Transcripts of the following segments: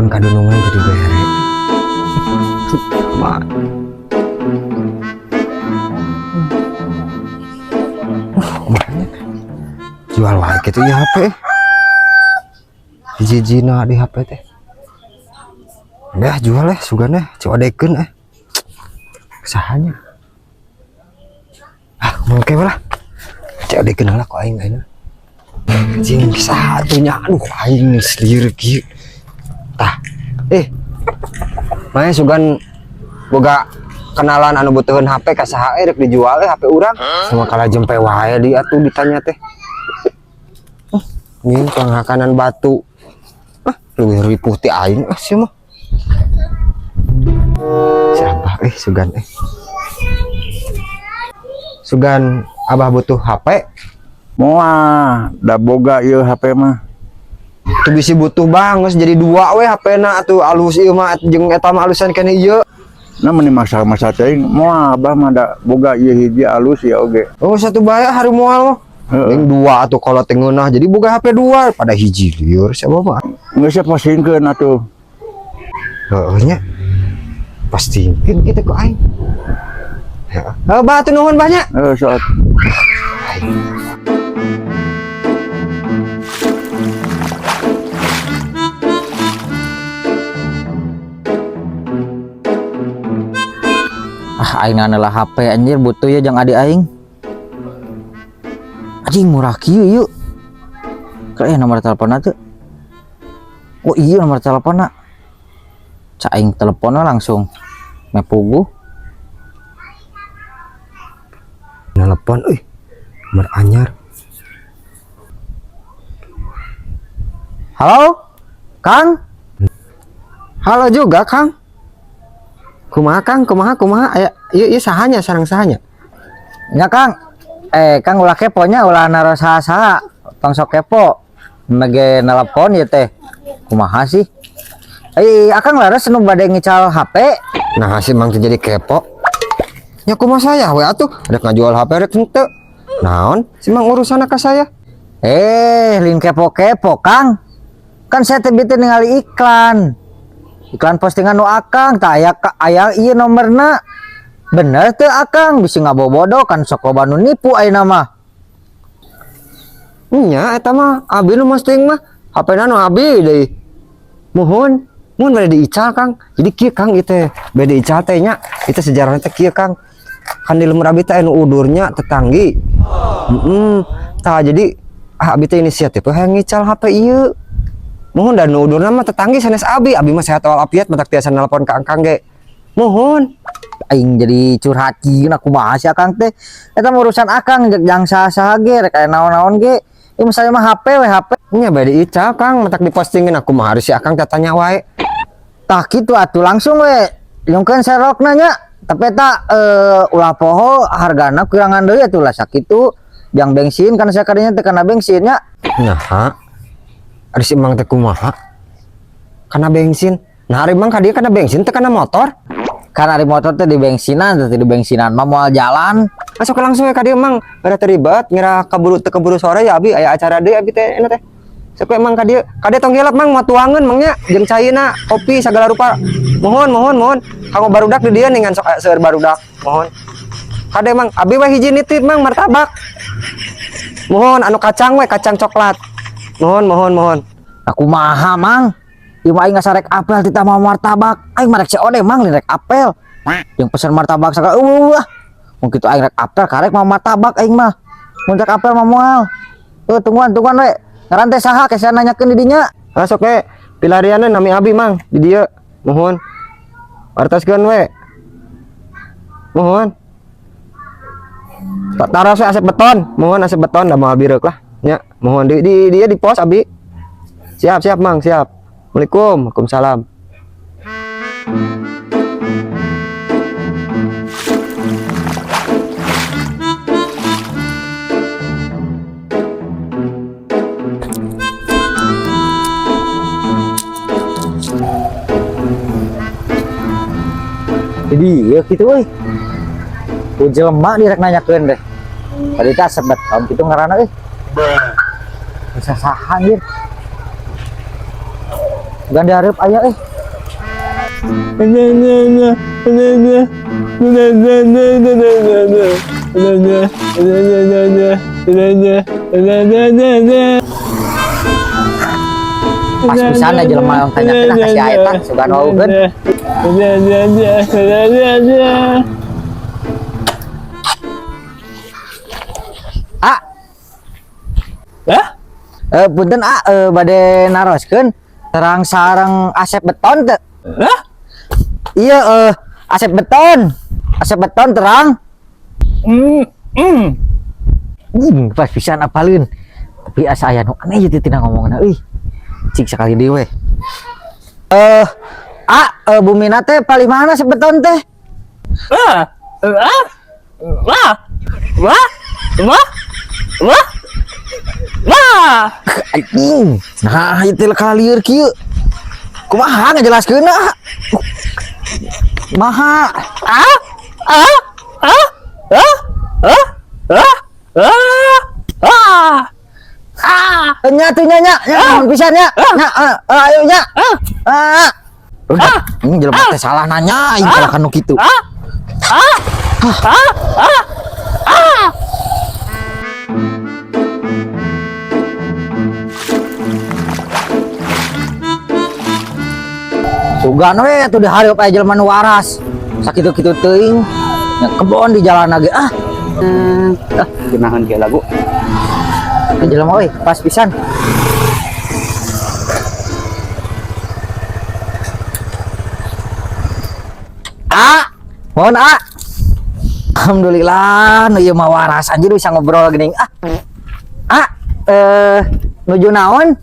Telepon kadunungan jadi bere. Ma. Kumaha jual wae kitu ieu HP. Hiji-hijina di HP teh. Udah jual eh sugan eh codekeun eh. Sahanya. Ah, mungkin lah. Codekeun lah ku aing ayeuna. Anjing satunya, aduh, aing lieur kieu. Tah. Eh. Mae sugan boga kenalan anu butuheun HP ka saha rek dijual eh HP urang. Sama kala jempe wae di atuh ditanya teh. Ini penghakanan batu. Ah, leuwih ripuh ti aing ah sia mah. Si Abah eh sugan eh. Sugan Abah butuh HP. Moal, da boga ieu HP mah. Tuh bisi butuh bang, geus jadi dua we HP na atuh, alus ieu mah jeung eta mah alusan keneh ieu. Nah, meni masa-masa teuing, moal, Abah mah da boga ieu hiji alus ya oge. Oh, satu bae hari moal mah. Heeh. Yang dua atuh kalau teh ngeunah jadi boga HP dua pada hiji lieur siapa mah. Geus sia postingkeun atuh. Heeh nya. Pastingkeun kitu ku aing. Heeh. Heuh, bah atuh nuhun banyak. Heuh, sok. Ah, aing lah HP anjir butuh ya jang adik aing. Anjing murah kieu yuk. Kayak nomor telepon tuh. Oh iya, nomor telepon. Cak aing teleponnya langsung. Mepugu. Nelpon euy. Nomor anyar. Halo? Kang? Halo juga, Kang. Kumaha Kang, kumaha kumaha aya ieu ieu sahanya sareng sahanya? Ya Kang. Eh Kang, ulah kepo nya, ulah naros saha-saha. Tong sok kepo. Mege nelpon ya teh. Kumaha sih? Eh, Akang laras nu bade ngical HP. Nah, si Mang teh jadi kepo. Ya kumaha saya we atuh, rek ngajual HP rek henteu. Naon si Mang urusanna ka saya? Eh, lin kepo-kepo, Kang. Kan saya teh beuteung ningali iklan. Iklan postingan nu Akang, tah aya aya ieu nomorna. Bener teu Akang, bisi ngabobodo kan sok loba nu nipu ayeuna mah. Nya eta mah abi nu posting mah HP-na nu abi deui. Muhun, muhun bade diical Kang. Jadi kieu Kang ieu teh, bade diical teh nya, itu sejarahna teh kieu Kang. Kan di lembur abi teh anu udurnya tetanggi. Heeh. Tah jadi ah abi teh inisiatif hayang ngical HP ieu. Muhun dan nu udurna mah tetanggi sanes abi, abi mah sehat walafiat matak tiasa nelpon ka Akang ge. Muhun. Aing jadi curhat kieu, kumaha sih Akang teh. Eta mah urusan Akang jang saha-saha ge rek aya naon-naon ge. Ieu misalnya mah HP we HP. Nya bade diical Kang, matak dipostingin aku mah harus si Akang teh tanya wae. Tah kitu atuh langsung we. Nyungkeun serokna nya. Tapi eta ulah poho hargana kurangan deui atuh lah sakitu. Jang bensin kan saya kadinya teh kana bensin nya. Nah, ari si Mang teh kumaha? Kana bensin. Nah, ari Mang ka dieu kana bensin teh kana motor. Kan ari motor teh di bensinan, teh di bensinan mah moal jalan. Masuk langsung we ka dieu Mang, gara teu ribet, ngira kaburu teu keburu sore ya abi aya acara deui abi teh enak teh. Sok we Mang ka dieu. Ka dieu tong hilap Mang, moal tuangeun Mang nya jeung caina, kopi segala rupa. Mohon, mohon, mohon. Kanggo barudak di dieu ningan sok seueur barudak. Mohon. Kade Mang, abi we hiji nitip Mang martabak. Mohon anu kacang we, kacang coklat. Mohon, mohon, mohon. Aku maha Mang. Ieu mah aing ngasarek apel titah mau martabak. Aing mah rek COD Mang, lain rek apel. Yang pesan martabak sagala eueuh ah. Mun kitu aing rek apel karek mau martabak aing mah. Mun rek apel mah moal. Heuh, tungguan tungguan we. Ngaran teh saha ke saya nanyakeun di dinya. Masuk we, pilarianna nami abi Mang di dieu. Mohon. Wartoskeun we. Mohon. Taros we asep beton. Mohon asep beton da moal bireuk lah. Nya, mohon di dia di pos abi. Siap, siap Mang, siap. Assalamualaikum, waalaikumsalam. Jadi ya gitu euy. Ku jelema direk nanyakeun deh. Tadi teh asep beton kitu ngaranna euy. Bisa saha anjir. Bukan dihareup aya eh. Pas pisan da jelema yang tanyakeun ka si eta sugan waukeun. Ah. Hah? Eh, punten ah, bade naroskeun terang sareng Asep Beton teu? Hah? Iya, Asep Beton. Asep Beton terang. Hmm. Pas pisan apaleun. Tapi asa aya nu aneh ieu teh tina ngomongna euy. Cik sakali deui we. Bumina teh palih mana Asep Beton teh? Ah. Ah. Wah. Wah. Wah. Wah. Wah. Anjing. Nah, ieu teh kalieur kieu. Kumaha ngajelaskeun ah? Maha. Ah. Ah. Ah. Ah. Ah. Ah. Ah. Ah. Ah. Nya tuh nya nya, nya nuhun pisan nya. Nya, ayo nya. Ah. Ah. Udah, ini jelema teh salah nanya aing kalah kanu kitu. Ah. Ah. Ah. Ah. Ah. Sugan we atuh dihareup aya jelema nu waras. Sakitu-kitu teuing. Nya kebon di jalan lagi ah. Ah, genahan ge lagu. Ieu jelema euy, pas pisan. Ah, mohon ah. Alhamdulillah, nu ieu mah waras anjir bisa ngobrol geuning. Ah. Ah, nuju naon?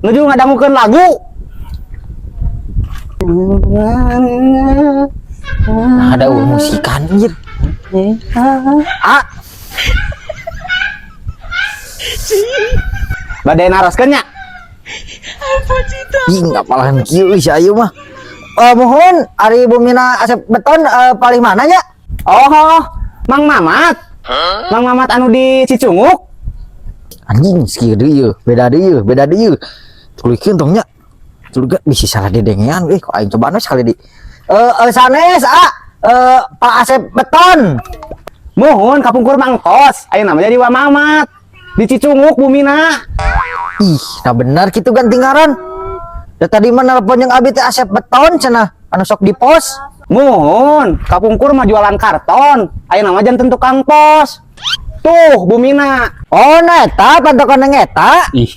Nuju ngadangukeun lagu. Nah, ada musikan anjir. Ah, Bade naroskeun nya. Ih, nggak palahan kieu euy si ayu mah. Mohon ari bumina Asep Beton paling mana nya? Oh, Mang Mamat. Mang Mamat anu di Cicunguk. Anjing, sakieu deui ieu, beda deui ieu, beda deui ieu. Tuluykeun tong nya. Tuluy bisa salah dedengean euy, kok aing cobaan we sekali di. Sanes ah, Pak Asep Beton. Muhun kapungkur Mang Kos. Ayeuna mah jadi Wa Mamat. Di Cicunguk bumina. Ih, nah benar gitu ganti ngaran. Da tadi mah nelpon yang abi teh Asep Beton cenah, anu sok di pos. Muhun, kapungkur mah jualan karton. Ayeuna mah janten tukang pos. Tuh, bumina. Oh, nah eta panto koneng eta. Ih.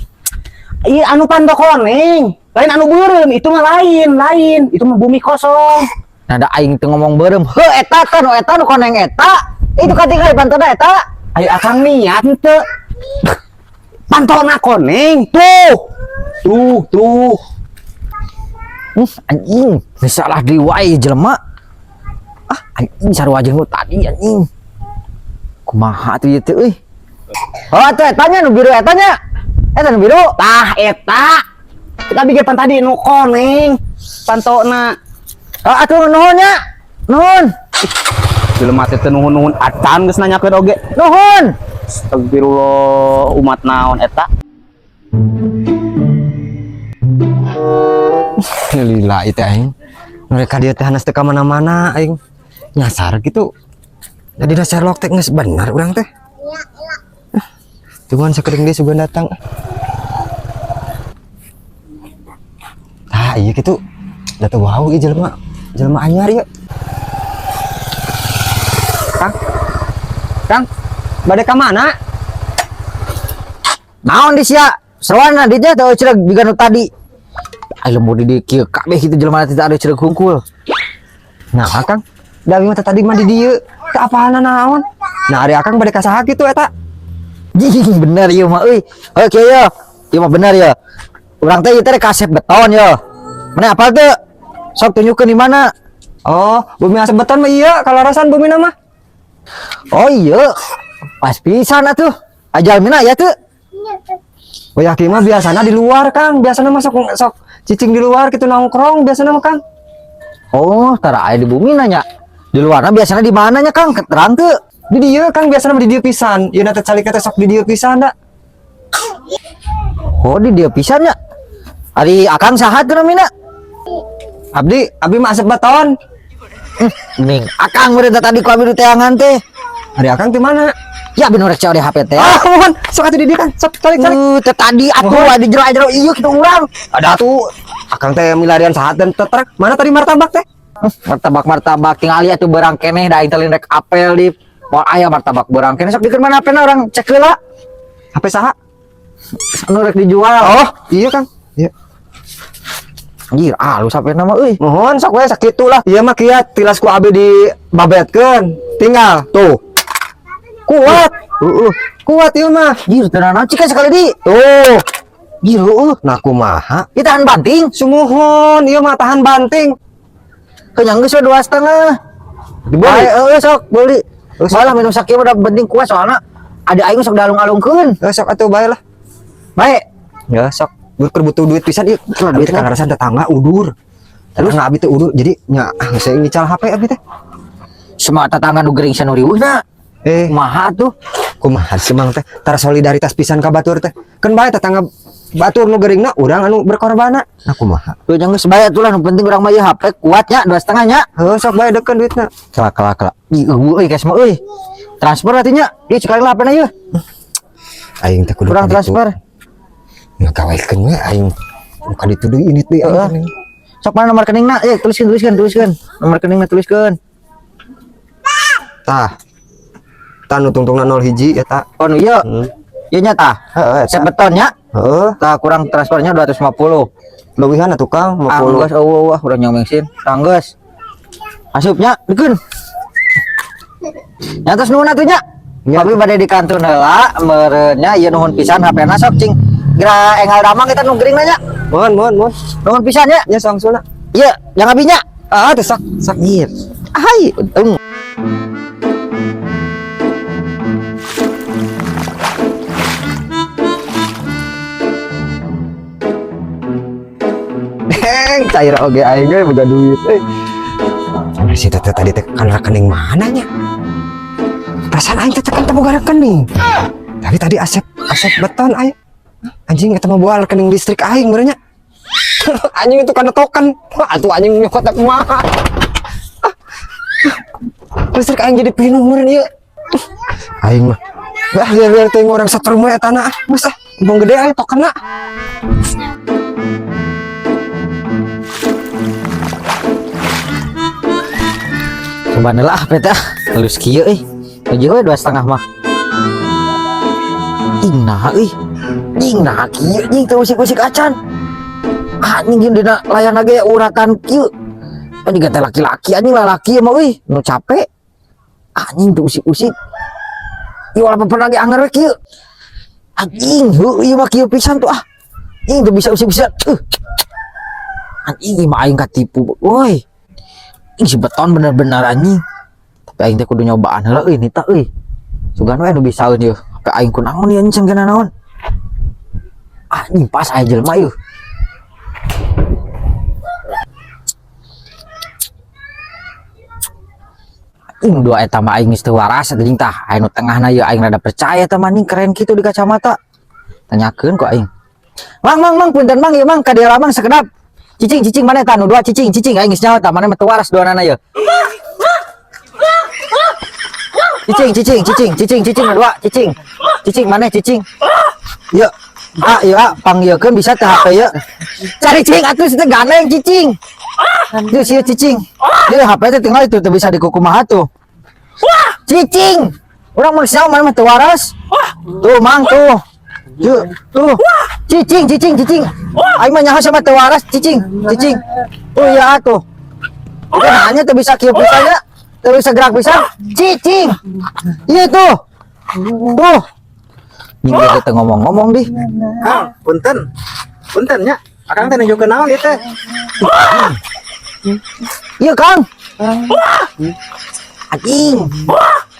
Ih, anu panto koneng. Lain anu beureum, itu mah lain, lain. Itu mah bumi kosong. Nah, da aing teu ngomong beureum. Heuh, eta teh nu eta nu koneng eta. Itu katingali pantona eta. Ayo akang niat henteu. Pantona koneng tuh. Tuh, tuh. Anjing, ini salah deui wae jelema. Ah, anjing sarua jeung nu tadi anjing. Kumaha atuh ieu teh euy? Oh, atuh eta nya nu biru eta nya. Eta nu biru. Tah eta. Kita bikin pan tadi nu koneng. Pantona. Oh, atuh nuhun nya. Nuhun. Jelema teh teu nuhun-nuhun acan geus nanyakeun oge. Nuhun. Astagfirullah, umat naon eta? Lila itu aing. Mereka dia teh hanas teu ka mana-mana aing. Nyasar gitu. Jadi dasar lok teh geus bener urang teh. Ah, tungguan sakedeung deui sugan datang. Tah iya gitu. Da teu wau ieu jelema. Jelema anyar ieu. Kang. Kang, bade ka mana? Naon di sia? Seruan di dinya teu cereg jiga nu tadi. Ai lembur di dieu kieu kabeh kitu jelema teh ada cereg hungkul. Nah, Kang, da abi mah tadi mah di dieu. Teu apalna naon? Nah, ari Akang bade ka saha kitu eta? Jing bener ieu mah euy. Heuh kieu ye. Ieu mah bener ye. Urang teh ieu teh kasep beton ye. Mana apal teu? Sok tunjukkeun di mana? Oh, bumi Asep Beton mah iya, kalarasan bumi mah. Oh iya. Pas pisan atuh. Ajal mina ya tuh. Oh ya mah biasana di luar, Kang. Biasana mah sok sok cicing di luar gitu nongkrong biasana mah, Kang. Oh, tara aya di bumi nanya. Di luarna biasanya di mana nya, Kang? Keterang teu. Di dieu, Kang, biasana mah di dieu pisan. Ieu teh calik teh sok di dieu pisan da. Oh, di dieu pisan nya. Ari akang saha tuh namina? Abdi, abdi mah Asep Beton. Ning, akang meureun tadi ku abi diteangan teh. Ari akang di mana? Ya abi nu rek COD HP teh. Ah, mohon. Sok atuh di dieu, Kang. Sok calik calik. Teh tadi atuh di jero-jero ieu kitu urang. Ada tuh akang teh milarian sahat dan tetrek. Mana tadi martabak teh? Martabak-martabak tinggal atuh beurang keneh da aing teh rek apel di moal aya martabak beurang keneh sok dikeun mana HP-na urang cek heula. HP saha? Anu rek dijual. Oh, iya Kang. Iya. Anjir, alus HP-na mah euy. Mohon sok we sakitu lah. Ieu mah kieu tilas ku abi dibabetkeun. Tinggal tuh. Kuat. Heeh. Kuat ieu mah. Anjir, teu naon cik sekali di. Tuh. Anjir, heueuh. Nah kumaha? Ieu tahan banting. Sumuhun, ieu mah tahan banting. Kenyang geus we 2,5. Dibeli. Bae, heueuh sok beli. Malah minum sakieu udah penting kuat soalnya ada aing sok dialung-alungkeun. Ya sok atuh bae lah. Bae. Ya sok. Gue butuh duit pisan ieu. Duit Duit kan ngarasan tetangga udur. Terus nggak abi teh udur jadi nya ah saya ngical HP abi teh. Semua tetangga nu gering sanu riweuhna. Eh, Kumaha tuh? Kumaha sih mang teh? Tara solidaritas pisan ka batur teh. Keun bae tetangga batur nu geuringna urang anu berkorbana. Nah kumaha? Tuh jangan geus bae atuh lah nu penting urang mah ieu HP kuatnya 2,5 nya. Heuh sok bae deukeun duitna. Kelak kelak kelak. Ih, eueuh euy cash mah euy. Transfer artinya, ieu sekali lah HP-na ieu. Aing teh kudu Kurang ka ditu. transfer. Ngagawekeun we aing. Nu ka ditu deui ini deui Heeh. aing. Sok mana nomor rekeningna? Eh, tuliskeun tuliskeun tuliskeun. Nomor rekeningna tuliskeun. Tah. Tah nu tungtungna 01 eta. Oh, nu ieu. Hmm. Ieu nya tah. Heeh eta. Sebeton nya. Heeh. Tah kurang transfernya 250. Leuwihan atuh Kang Ah, 50. geus eueuh wah urang nyong bensin. Tah geus. Asupnya dikeun. Nya tos nuhun atuh nya. Nya. Abi bade di kantun heula meureun nya ieu nuhun pisan HP-na sok cing. Geura enggal damang kita nu gering nya. Mohon mohon mohon. Nuhun pisan nya. Nya sangsulna. Ieu yang abi nya. Ah teh sok sok. Anjir. Hai, untung. Deng, cair oge aing ge boga duit euy. Si teteh tadi teh kan rekening mana nya? Perasaan aing teh kan teu boga rekening. Tapi tadi Asep Asep Beton aing. Anjing eta mah boga rekening listrik aing meureun nya. Anjing itu kana token. Wah, atuh anjing nyokot kumaha. Ah, listrik aing jadi pinuh meureun ieu. Aing mah. Bah, biar biar teuing orang setrum we eta na ah. Geus ah, mumpung gede aing tokenna. Coba lah HP teh. Halus kieu euy. Tujuh we 2,5 mah. Ing nah euy. Ing nah kieu nying teu usik-usik acan. Anjing jeung dina layar ge uratan kieu. Anjing teh laki-laki anjing lalaki mah euy, nu capek. Anjing teu usik-usik. Ieu wala pernah ge anger we kieu. Anjing, heuh ieu mah kieu pisan tuh ah. Anjing teu bisa usik-usik. Anjing ieu mah aing katipu woi. Ih, si Beton bener-bener anjing. Tapi aing teh kudu nyobaan heula euy nita euy. Sugan we nu bisaeun ieu. HP aing kunaon ieu anjing kana naon. Anjing pas aya jelema ieu. Anjing dua eta mah aing geus teu waras anjing tah. Aya nu tengahna ieu aing rada percaya teh mah anjing keren kitu di kacamata. Tanyakeun ku aing. Mang mang mang punten mang ieu mang ka dieu mang sakedap. Cicing cicing mana tah nu dua cicing cicing aing geus nyaho tah mana mah teu waras duanana ieu. Cicing cicing cicing cicing cicing nu dua cicing. Cicing mana cicing? Yeuh. Ah ieu ah panggilkeun bisa teh HP ieu. Cari cicing atuh teh gandeng cicing. Ieu sia cicing. Ieu HP teh tinggal itu teu bisa dikukumaha tuh. Cicing. Urang mah nyaho mana mah teu waras. Tuh mang tuh. Tuh, tuh. Cicing, cicing, cicing. Aing mah nyaho sama teu waras, cicing, cicing. Oh iya atuh. Itu hanya teu bisa kieu pisan nya. Teu bisa gerak pisan. Cicing. Iya tuh. Tuh. Nying teu ngomong-ngomong dih. Kang, punten. Punten nya. Akang teh nunjukeun naon ieu teh? Iya, Kang. Anjing.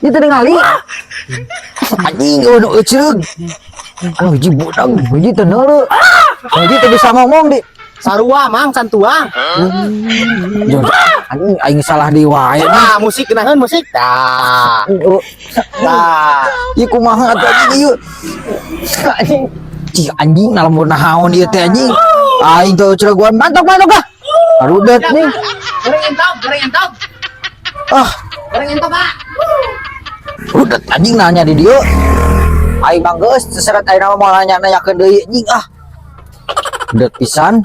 Ieu teh ningali. Anjing eueuh nu euceug. Anu hiji budak, hiji teu neuleuh. Hiji teu bisa ngomong di. Sarua mang can tuang. Anjing aing salah di wae. Nah, musik kenaheun musik. Tah. Tah. Ieu kumaha atuh anjing ieu. Anjing. Cih anjing na lembur naon ieu teh anjing. Aing tuh ceraguan mantok mantok ah. Arudet nih. Goreng entog, goreng entog. Ah, Goreng entog, Pak. rudet anjing nanya di dieu. Aing mah geus seseret aing mah moal nanya nanyakeun deui anjing ah. Rudet pisan.